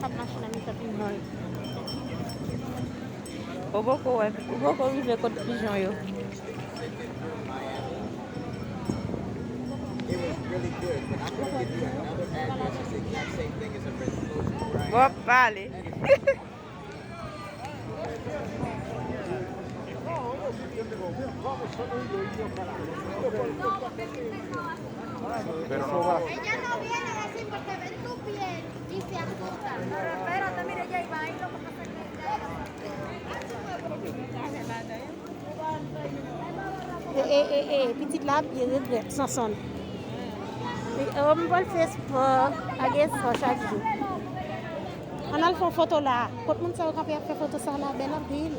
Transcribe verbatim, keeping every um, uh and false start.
Ap mache nan mitan pijan yo. Ou poko wè, ou poko rive kot pijan yo. Bon, pale. Ella no viene a decir porque ven tu piel y se asusta. Pero espérate, mira, ella iba ahí, lo que pasa es que... E, e, e, e, pitit la ap byen regrèt, Sonson. E, e, m pral fè spò, age spò chak jou. Ann al fè yon foto la. Kot moun sa yo kanpe ap fè foto sa la, bèl anpil.